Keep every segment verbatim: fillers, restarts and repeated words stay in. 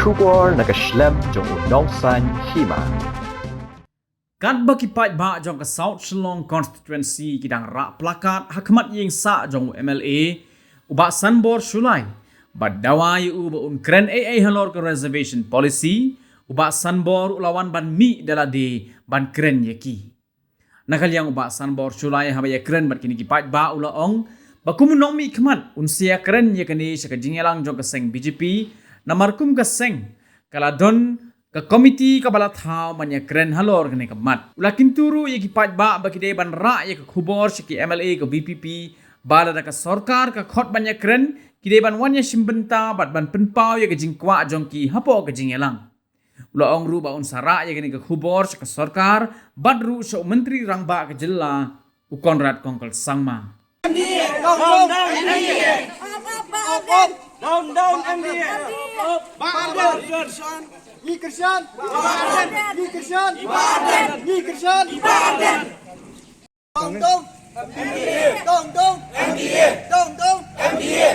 Khubor na ka shlem jong u Nongsaiñ Hima. Katba ki paidbah jong ka South Shillong Constituency ki dang rah plakat ha khmat ïing sah jong u M L A, u Bah Sanbor Shullai, bad dawa ïa u ba un kren ei ei halor ka reservation policy, u Bah Sanbor u la wan ban mih da lade ban kren ïa ki. Na ka liang u Bah Sanbor Shullai haba ïakren bad kine ki paidbah u la ong ba kum u nongmihkhmat un sa ïakren ïa kane sha ka jingïalang jong ka seng B J P, namar kum ka seng ka la don ka komiti kaba la thaw ban ïakren halor kane ka mat. U la kyntu ruh ïa ki paidbah ba ki dei ban rah ïa ka khubor sha ki M L A ka V P P ba lada ka sorkar ka khot ban ïakren, ki dei ban wan ïashim bynta bad ban pynpaw ïa ka jingkwah jong ki hapoh ka jingïalang. U la ong ruh ba un sa rah ïa kane ka khubor sha ka sorkar bad ruh sha u Myntri Rangbah ka jylla, u Conrad Kongkal Sangma. Down, down, M D A. Up, up, up, up. Down, down, M D A. Up, up, up. Ngi kyrshan. Ngi kyrshan. Ngi kyrshan. Ngi kyrshan. Down, down. M D A. Down, down. M D A. Down, down. M D A.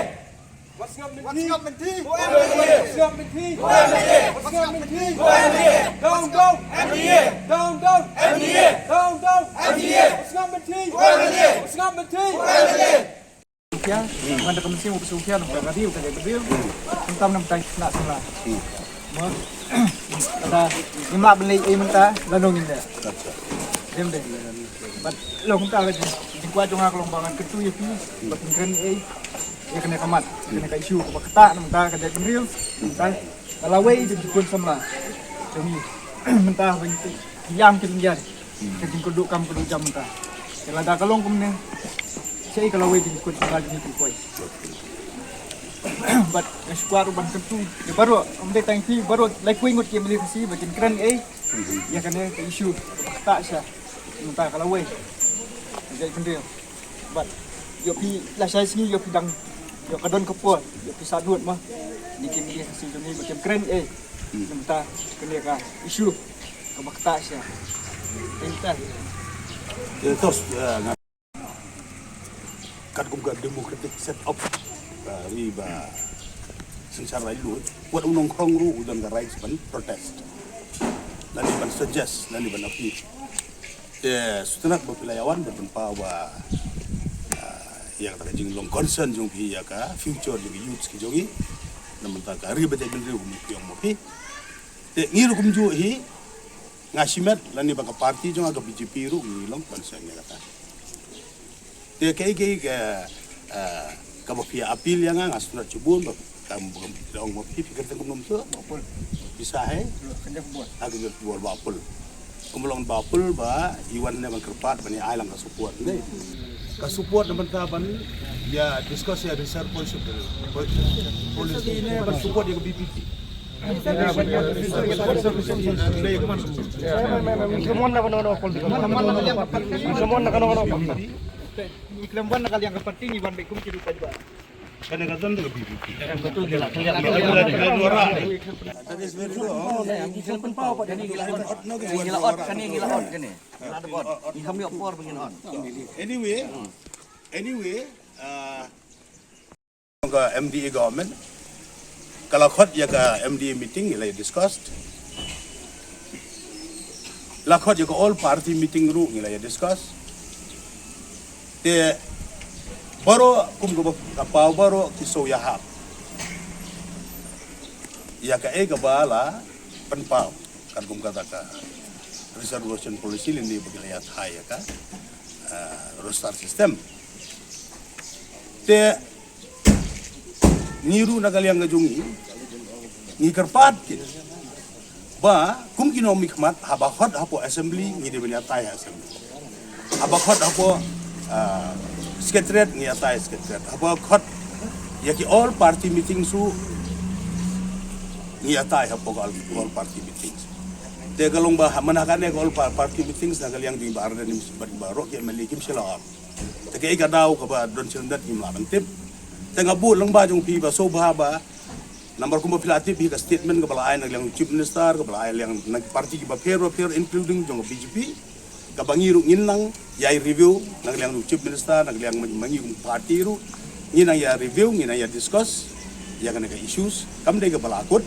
Wat sngap mynthi. Wat sngap mynthi. Wat sngap mynthi. Wat sngap mynthi. Down, down. M D A. Down, down. M D A. Down, down. M D A. Wat sngap mynthi. Wat sngap mynthi. Sofia, man da ka mynsiem u Sofia na ka radio ka radio. Mynta na mynta na samla. Mo. Ada imla beli ei mynta la nong inda. Dem de. Bad long mynta la jingkwah jong nga ka long ba ngan kyntu ïa phi ba phin kren ei ïa kane ka mat, kane ka issue kaba ktah na mynta ka jaitbynriew. Mynta ka lawei jingkyrkhu samla. Jong ngi mynta ba ngi ïam ki lyndiar. Ka jingkyrduh kam kyrduh jam mynta. Te lada ka long kumne, shaei ka lawei jingkut ka jingkut poi. Bad nga shu kwah ruh ban kyntu ïa baroh, ym dei tang phi, baroh laiphew ngut ki M L A Khasi ba kin kren ei ïa kane ka issue ba ktah sha mynta ka lawei. Ka jaitbynriew. Bad ïoh phi lashai sngi ïoh phi dang ïoh ka don ka por ïoh phi sah nud ma. Ni ki M L A Khasi jong ngi ba kim kren ei. Mynta kane ka issue kaba ktah sha. Mynta. Ïa, tos, ïa, nga, katkum ka democratic set up, uh, ri ba synshar rai lut. Wat u nongkhrong ruh u don ka rights ban protest. Lane ban suggest, lane ban appeal. Te sngewtynnat ba phi la ïawan ban pynpaw ba, ah, ïa kata ka jinglong concern jong phi ïa ka future jong ki youths ki jong ngi. Na mynta ka ri ba jaitbynriew kum phi ong ma phi. Te ngi ruh kumjuh hi nga shimet lane ba ka party jong nga ka B J P ruh ngi long concern ïa kata. Te kaei kaei ka, ah, kaba phi appeal ïa nga, nga sngewtynnat shibun ba kam, ba kam phi ong ba phi, phi kyrteng kumno mynta? Bah Pul. Phi sa hei? Kynjah Pul. Ah, Kynjah Pul, Bah Pul. Kumba long Bah Pul ba i wan ne ban kyrpad ban ai lang ka support ne. Ka support na bynta ban ïa discuss ïa reserve policy, policy ne ban support ïa ka B P P. Ngi khlem wan na ka liang ka party, ngi wan beit kum ki ruh paidbah. Kane ka don da ka B P P. Ngi la ot kane, ngi la ot kane. Ngi la ot kane. Ngi la ot. Ngi kham ïoh por ba ngin ot. Anyway, anyway, uh, ka M D A government ka la khot ïa ka M D A meeting, ngi la ïa discussed. La khot ïa ka all party meeting ruh, ngi la ïa discuss. Te baroh kum ka ba, ka paw baroh ki sngewhap ïa kaei kaba la pynpaw katkum kata ka reservation policy lane ba ki la ïa thai ïa ka, ah, roster system. Te ngi ruh na ka liang ka jong ngi, ngi kyrpad kit ba kum ki nongmihkhmat, haba khot hapoh assembly ngi dei ban ïatai ha assembly. Haba khot hapoh, ah, secretariat ngi ïatai secretariat. Haba khot ïa ki all party meetings ruh ngi ïatai hapoh all, all party meetings. Te ka long ba ha, man ha kane ka all pa-, party meetings na ka liang jong i Bah Ardent, i Bah Ardent baroh ki M L A kim shym la ot. Te kaei ka daw kaba don shisha ngim lah ban tip. Te nga bud lyngba jong phi ba sngewbha ba, namar kumba phi la tip hi ka statement kaba la ai na ka liang Chief Minister, kaba la ai liang na ki party kiba pher ba pher, including jong ka B J P, kaba ngi ruh ngin nang ïa review na ka liang Chief Minister, na ka liang ma ngi kum party ruh ngin nang ïa review, ngin nang ïa discuss ïa kane ka issues. Kam dei kaba la kut,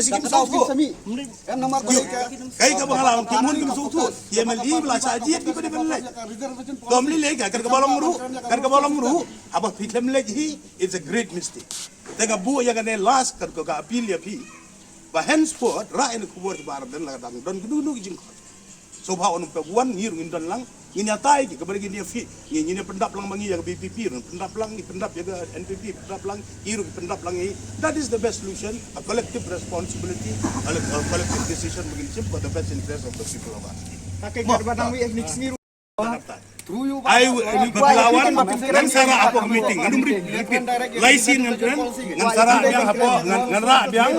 ïa shi kim sngewthuh. Kaei kaba nga la ong, ki mon kim sngewthuh. Ki M L A ba la shah jied ki ba dei ban leit. Kam lei lei ka, kat kaba long ruh, kat kaba long ruh, haba phi khlem leit hi, it's a great mistake. Te nga buh ïa kane last, kat ka appeal ïa phi. Ba henceforth, rah ïa ka khubor ba ar dang la dang don kino kino ki jingkhot. Sngewbha wan pep wan, ngi ruh ngin don lang, ngin ïatai ki, kaba ngin ïa fit, ngi, ngin ïa pyndap lang ma ngi ïa ka V P P, ruh pyndap lang, ngi pyndap ïa ka N P P, pyndap lang, ngi ruh ngi pyndap lang ngi. That is the best solution, a collective responsibility, a, a collective decision, ba ngin shim for the best interest of the people of us. Mo. Ai, ni pelawan, ngan sa rah hapoh ka meeting, ngan ym repeat. Lai sien ngan kren, ngan sa rah biang hapoh, ngan, ngan rah biang,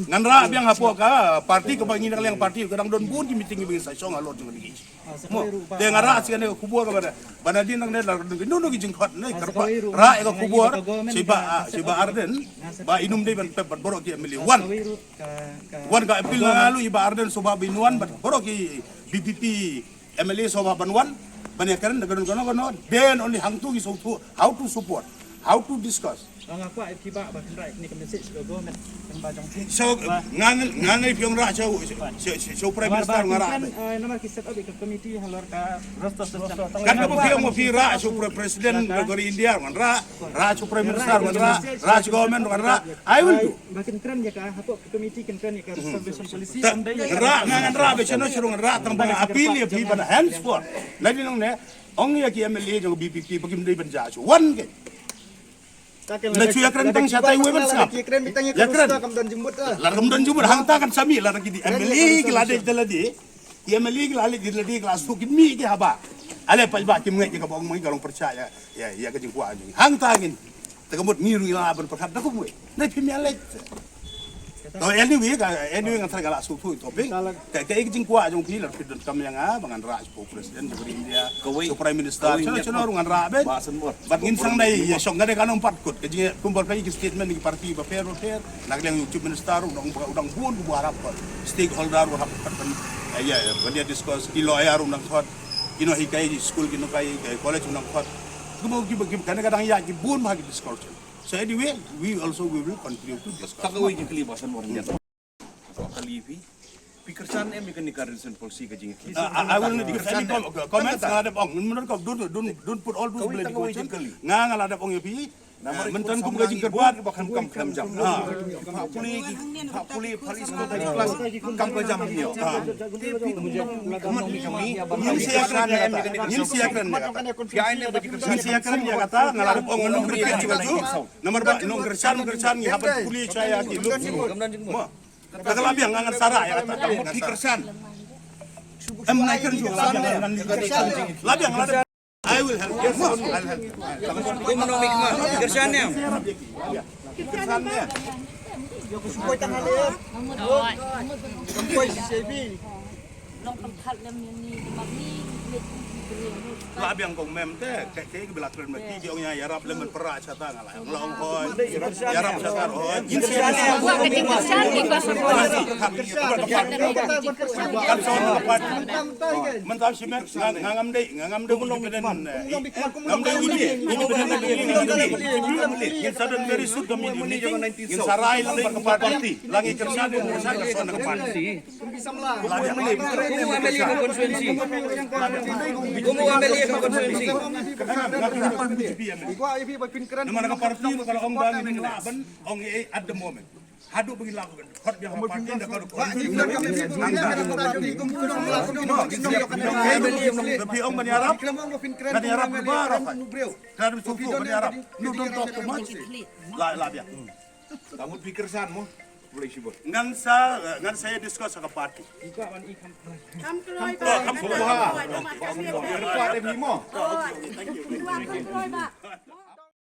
ngan rah biang hapoh ka party kaba ngi dang liang party, ka dang don bun ki meeting kiba ngin sa shong halor jong ka meeting. Mo, te nga rah sien ka khubor kaba da. Ba nadien nangne la don kino kino ki jingkhot ne, kyrpad rah ïa ka khubor sha i Bah, ah, sha i Bah Ardent, ba in ym dei ban pep bad baroh ki M L A. Wan, wan, ka appeal na nga ruh i Bah Ardent sngewbha ba in wan bad baroh ki V P P M L A sngewbha ban wan ban ïakren da kano kano kano. Then only hangto ngi sngewthuh how to support, how to discuss. Nga kwah ïa phi Bah ba kynrad ïa kane ka message sha ka government. So nga, nga, nga ïa phi ong rah sha, sha, sha, sha u Prime Minister nga rah. Namar ki set up ïa ka committee halor ka roster system. Kan ka ba phi ong ba phi rah sha u Pre-, President ka ri India ngan rah, rah sha u Prime Minister ngan rah, rah sha government ngan rah. I will do. Ba kin kren ïa ka hapoh committee kin kren ïa ka reservation policy. Ngan rah, ngan rah ba shano shano ngan rah tang ba nga appeal ïa phi ba na henceforth. Nadien nangne ong ïa ki M L A jong V P P ba kim dei ban jia shuh. Wan ke. Na shu ïakren tang shatai wei ban sngap. Ïakren. Lada kam don jingmut hangta kan sa mih lada ki M L A ki la dei da lade. Ki M L A ki la dei da lade ki la suk kin mih ki haba. Ale paidbah kim ngeit ïa kaba ong mo, ka long pyrshah ïa, ïa, ïa ka jingkwah jong ngi. Hangta ngin. Te ka mut ngi ruh ngi lah ban pyrkhat da kumwei. Dei phim ïaleit. To anyway, ka, anyway ngan try ka la sngewthuh ïa topic. Ka, ka jingkwah jong phi la phi donkam ïa nga ba ngan rah sha u President jong ka ri India, sha u Prime Minister, shano shano ruh ngan rah beit. Bad ngin sa ïa shong, ka dei ka nongpat kut ka jing kumba ka ïa ki statement ki party bapher bapher. Na ka liang u Chief Minister ruh u dang, u dang bun kumba u hap khot. Stakeholder ruh hap khot ban, eh, ïa, ban ïa discuss, ki lawyer ruh u dang khot. Ki nonghikai skul, ki nonghikai college u dang khot. Kumba ki, ki, kane ka dang ïa ki bun bha ki discussion. So anyway, we also, we will continue to discuss. Ka kawei ka kli ba san mo rindia. Ka kli phi. Phi kyrshan em ïa kane ka reservation policy ka jingïakhih? Uh, I, I will not give any com- comments. Nga la dep ong, don't, don't, don't put all those blame question. Nga, nga la dep ong ïa phi. Mynta kum ka jingkyrpad ba khlem kam khlem jam. Ha. Pule, pule, pule, school, pule class, kam ka jam ni. Ha. Ngin sa ïakren, ngin sa ïakren ïa kata. Ngin sa ïakren ïa kata, nga la dep ong ngan ym repeat ïa kata. Namar ba nongkyrshan, nongkyrshan ngi hap ban pule sha ïa ki luk. Mo. Ka la biang, ngan sa rai ïa kata. Phi kyrshan. Em, nai kren shuh, la biang, ngan, la biang, la biang. I will help. Yes, I will help. Kum nongmihkhmat, kyrshan ne em? Kyrshan ne em? La biang kong mem te, te, te, ki ba la kren ma ki, ki ong ïa, ïarap lem ban pra shata nga la ong, la ong hoi. Ïarap shata hoi. Ngin sa ïa Kan sa ong ka party. Mynta shi met nga, nga ngam dei, nga ngam dei independent, eh, ngam dei independent, independent, independent. Ngin sa don very soon ka meeting, ngin sa rai lang bad ka party. La ngi kyrshan, kyrshan, kyrshan ka party. Kum u M L A ka constituency. Kum u M L A ka constituency. Namar ka party ka la ong ba ngin lah ban ong, eh, at the moment. Haduh ba ngin lah ban khot biang ka party da ka. Phi ong ban ïarap, ban ïarap baroh. Ka dei suk ban ïarap. No, don't talk too much. La, la biang. Ka mut phi kyrshan mo. Ngan sa, ngan sa ïa discuss ha ka party. Kam kloi ba. Kam kloi. Kam kloi. Kam kloi ba.